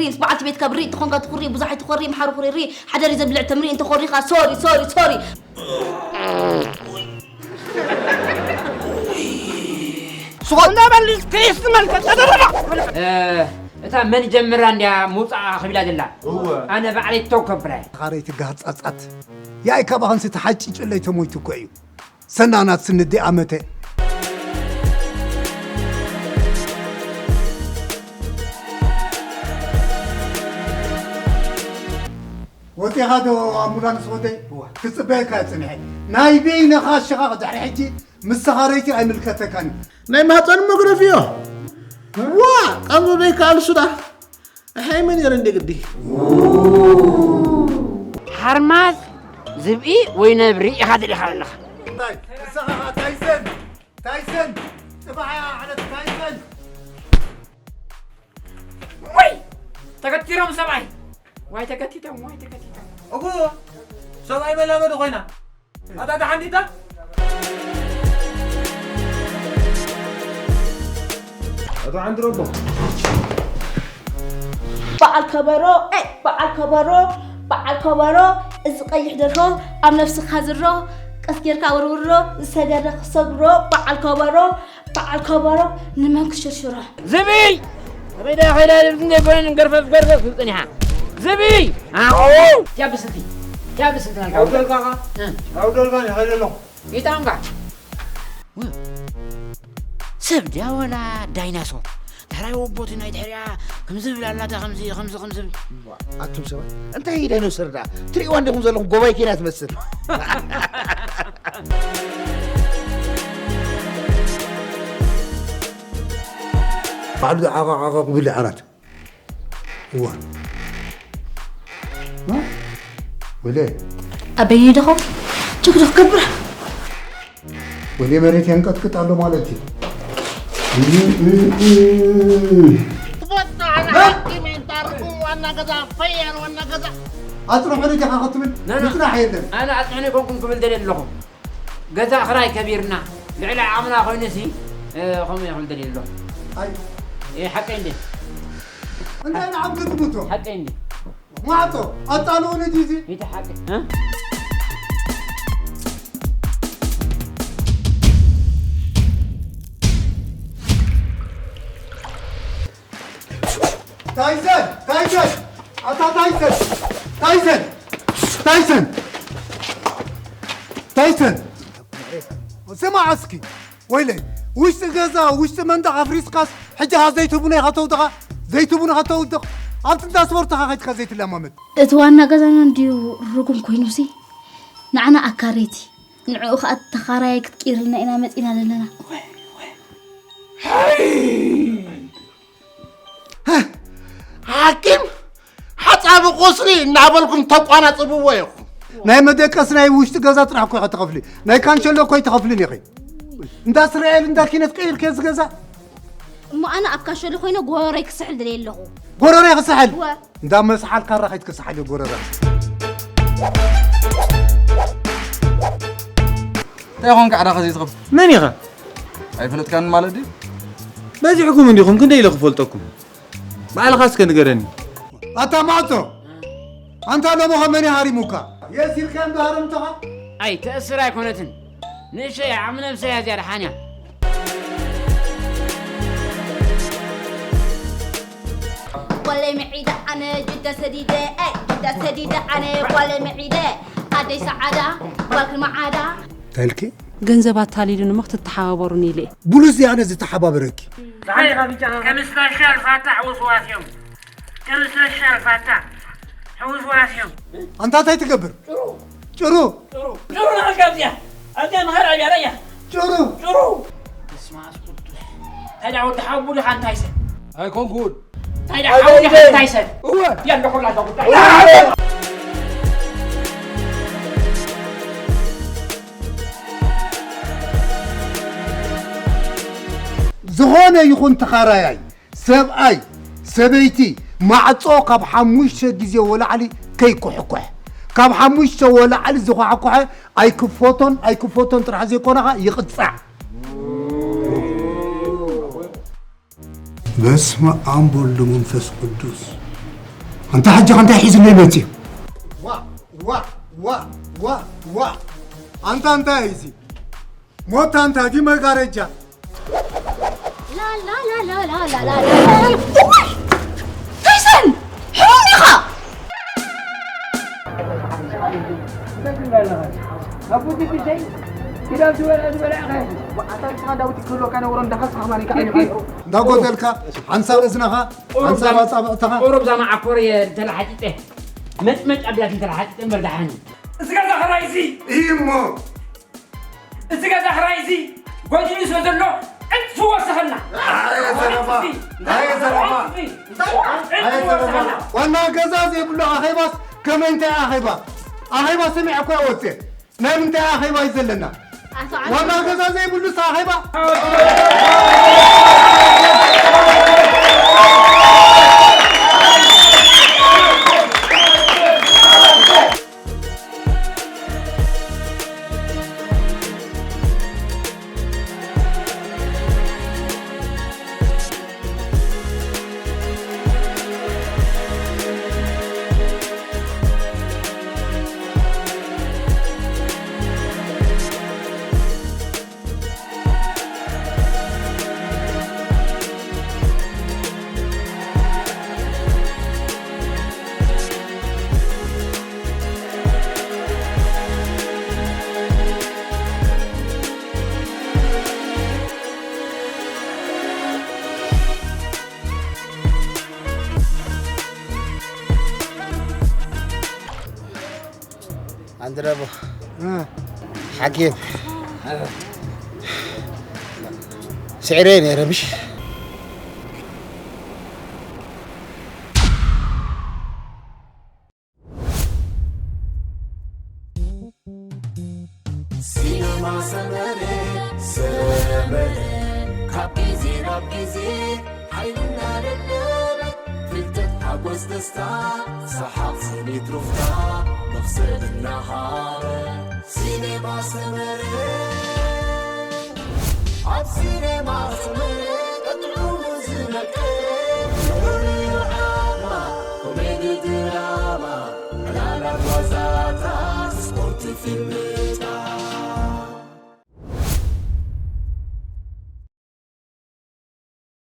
ምስ በዓልቲ ቤትካ ብርኢ እንተኾንካ ትኹሪ፣ ብዙሕ ኣይትኾሪ፣ ምሓሩ ኩሪሪ፣ ሓደሪ ዘብልዕ ተምሪ እንተኾሪኻ፣ ሶሪ፣ ሶሪ፣ ሶሪ። ስቕ እንዳበል ክሪስ መልከ ተደረባ። እ፣ እታ መን ጀምራ እንድያ ምውጻእ ከቢዳ ዘላ? እወ። ኣነ ባዕለይ ተው ከብረ። ተኻረይቲ ጋህጻጻት። ያይ ካባኽንሲ ተሓጭጭለይ ተሞይቱ እኮ እዩ። ሰናናት ስንዲ ኣመተ። ወፂኻ ዶ ኣምቡላንስ ወደይ? እዋ። ክፅበየካ እየ ፅኒሐ። ናይ በይነኻ ሽኻ ድሕሪ ሕጂ ምስ ሰኻረይቲ ኣይምልከተካን እዩ። ናይ ማህፀን መግረፊዮ። ዋ፣ ቀብሪ ዘይከኣል ሱዳ። ኣሓይ መን ይረ እንደ ግዲ። ሓርማዝ ዝብኢ ወይ ነብሪ ኢኻ ደሊኻ ዘለኻ። እንታይ? ንስኻ ኸዓ ታይሰን፣ ታይሰን፣ ጽባሕ እያ ዓለት ታይሰን። ወይ! ተገቲሮም ሰብኣይ! ዋይ ተገቲቶም፣ ዋይ ተገቲቶም። እጉ! ሰብኣይ መላመዲ ኮይና። ኣታ ደሓን ዲታ? ኣቶ ዓንድረቦ። በዓል ከበሮ፣ ኤ፣ በዓል ከበሮ፣ በዓል ከበሮ፣ እዚ ቀይሕ ደርሆ ኣብ ነፍስኻ ዝሮ፣ ቀስ ጌርካ ውርውሮ፣ ዝሰገረ ክሰግሮ፣ በዓል ከበሮ፣ በዓል ከበሮ፣ ንመን ክሽርሽሮ? ዝብኢ! ከመይ ደኣ ከይዳ ልብስ እንደ ኮይነን ገርፈፍ ገርፈፍ ክብል ጸኒሓ። ዝብኢ! ኣው! ያብስቲ! ያብስቲ ናልካ። ኣውደልካ ኸ? እ። ኣውደልካ ይኸይድ ኣለኹ። ይጣንካ። ው። ሰብ ድያ ወላ ዳይናሶር? ተራይ ወቦቲ ናይ ድሕሪኣ ከምዚ ዝብል ኣላታ፣ ከምዚ፣ ከምዚ፣ ከምዚ ዝብል። ኣቱም ሰባት፣ እንታይ እዩ ዳይኖሰር ደኣ? ትርእይዋ እንዲኹም ዘለኹም ጎባይ ኬንያ ትመስል። ባዕሉ ዓቓ ዓቓ ክብል ዓራት። እዋ። እ? ወለ። ኣበይ ደኸው? ችግር ክገብር። ወደ መሬት ያንቀጥቅጣሉ ማለት እዩ። ወጣ፣ እ? ሓኪም ይንታርኩ፣ ዋና ገዛ፣ ፈየር ዋና ገዛ። ኣጽንሑኒ ዲኻ ክትብል? ና፣ ና። ምጽናሕ የለን። ኣነ ኣጽንሑኒ ኮንኩም ክብል ደልየ ኣለኹ። ገዛ ክራይ ከቢርና፣ ልዕሊ ዓቕምና ኮይኑሲ፣ እ፣ ከምኡ እየ ክብል ደልየ ኣለኹ። ኣይ። እ፣ ሓቀይ እንዴ? እንታይ ንዓም ክትምቶ? ሓቀይ እንዴ? ማዕጾ ኣጣልኡኒ ድዩ እዚ? ይትሓቅ። እ? ታይሰን! ታይሰን! ኣታ ታይሰን! ታይሰን! ታይሰን! ታይሰን! ስማዕ እስኪ! ወይለይ፣ ውሽጢ ገዛ፣ ውሽጢ መንደቕ ኣፍሪስካስ፣ ሕጂ ኸኣ ዘይትህቡኒ ኢኻ ተውድቓ? ዘይትህቡኒ ኢኻ ተውድቕ? ኣብቲ እንዳ ስፖርት ኢኻ ኸይድካ ዘይትለማመድ? እቲ ዋና ገዛና እንድዩ ርጉም ኮይኑሲ፣ ንዓና ኣካረይቲ፣ ንዕኡ ኸኣ ተኻራያይ ክትቅይርልና ኢና መጺና ዘለና። ሓይ! ሓኪም ሓጻቢ ቁስሊ እናበልኩም ተቋናጽብዎ ኢኹም። ናይ መደቀስ ናይ ውሽጢ ገዛ ጥራሕ እኮ ኢኻ ትኸፍሊ። ናይ ካንሸሎ እኮ ኣይትኸፍልን ኢኺ። እንዳ እስራኤል እንዳ ኪነት ቀይርክዮ እዚ ገዛ። እሞ ኣነ ኣብ ካንሸሎ ኮይነ ጎረሮይ ክስሕል ድልየ ኣለኹ። ጎረሮይ ክስሕል? እወ። እንዳ መስሓል ካራ ከይትክስሓል እዩ ጎረራ። እንታይ ኾንካ ዓዳ ኸዚ ትኸፍ-? መን ኢኻ? ኣይፈለጥካን ማለት ድዩ? በዚሕኩም እንዲኹም፣ ክንደይ ኢለ ክፈልጠኩም? ባዕልኻ እስከ ንገረኒ። ኣታ ማዕጾ፣ ኣንታ ሎሚ ኸ መን ይሃሪሙካ? የሲርካ እንዶ ሃረምተኻ? ኣይ፣ ተእስር ኣይኮነትን። ንእሸይ ዓቕሚ ነብሰይ እያ እዚኣ ደሓን እያ። ጓለይ መዒደ ኣነ ጅዳ ሰዲደ፣ ኣይ፣ ጅዳ ሰዲደ ኣነ ጓለይ መዒደ፣ ኣደይ ሰዓዳ፣ ጓልኪ መዓዳ። እንታይ ኢልኪ? ገንዘብ ኣታሊሉኒ እሞ ክትተሓባበሩኒ ኢለ እየ። ብሉስ እየ ኣነ ዝተሓባበረኪ። ከምስ መሻል ፋታ ሕውስዋስ እዮም። ከምስ መሻል ፋታ ሕውስዋስ እዮም። ኣንታ እንታይ ትገብር? ጭሩ። ጭሩ። ጭሩ። ጭሩ ንኸልካ ኣብዚኣ። ኣብዚኣ ንኸል ኣብያ ረያ። ጭሩ። ጭሩ። በስመ ኣብ ቅዱስ። እንታይ ደኣ ወዲ ሓቡ ዲኻ እንታይ ሰብ? ኣይኮንኩን። እንታይ ደኣ ሓቡ ዲኻ እንታይ ሰብ? እወ። ያለኹላ ጉዳይ። ዝኾነ ይኹን ተኻራያይ፣ ሰብኣይ፣ ሰበይቲ፣ ማዕጾ ካብ ሓሙሽተ ግዜ ወላዕሊ ከይኩሕኩሕ። ካብ ሓሙሽተ ወላዕሊ ዝኳሕኩሐ ኣይክፈቶን፣ ኣይክፈቶን ጥራሕ ዘይኮነ ኸኣ ይቕጻዕ። በስመ ኣብ ወወልድ ወመንፈስ ቅዱስ። ኣንታ ሕጂ ከ እንታይ ሒዙለይ መጺኡ? ዋ፣ ዋ፣ ዋ፣ ዋ፣ ዋ። ኣንታ እንታይ እዩ እዚ? ሞት ኣንታ ድዩ መጋረጃ? ላ፣ ላ፣ ላ። እዋይ! ታይሰን! ሕሙም ዲኻ? ኣታ ንስኻ ዳዊት ክህልወካ ነበሮ፣ እንዳኸስኻ ማን ይከኣል እዩ? እንዳጎደልካ፣ ሓንሳብ እዝንኻ፣ ሓንሳብ ኣጻብዕትኻ። ቁሩብ እዛ መዓኮር እየ እንተለሓጢጠ፣ መጭመጭ ኣቢላትኒ እንተለሓጢጠ እምበር ደሓን እዩ። እዚ ገዛ ኽራይ እዚ እዩ እሞ። እዚ ገዛ ኽራይ እዚ ጎዲሉ ስለ ዘሎ፣ ዕጽፊ ወሰኸልና። ኣየ ዘረባ፣ ዕጽፊ፣ ኣየ ዘረባ፣ ዕጽፊ፣ ኣየ ዕጽፊ ዘረባ። ወሰኸልና። ዋና ገዛ ዘይብሉ ኣኼባስ ከመይ እንታይ ኣኼባ? ኣኼባ ሰሚዐ እኮ እየ ወጽየ። ናይ ምንታይ ኣኼባ እዩ ዘለና? ኣቶ ዓሊ ዋና ገዛ ዘይብሉስ ኣኼባ? ኣንድረቦ እ። ሓኪም ስዕረ ነይረ ምሽ ሲነማ ሰመረ፣ ሰመረ፣ ካብ ግዜ ናብ ግዜ ሓይልና ደለበ፣ ፍልጠት ሓጎስ ደስታ፣ ሰሓቕ ስኒት ሩፍታ፣ ነፍሰ እናሃበ። ሲኔማ ሰመረ፣ ኣብ ሲኔማ ሰመረ፣ ቀጥዑ ዝነቀ፣ ንኹሉ ዓማ፣ ኮሜዲ ድራማ፣ ዕላላት ዋዛታት፣ ስፖርት ፊልም፣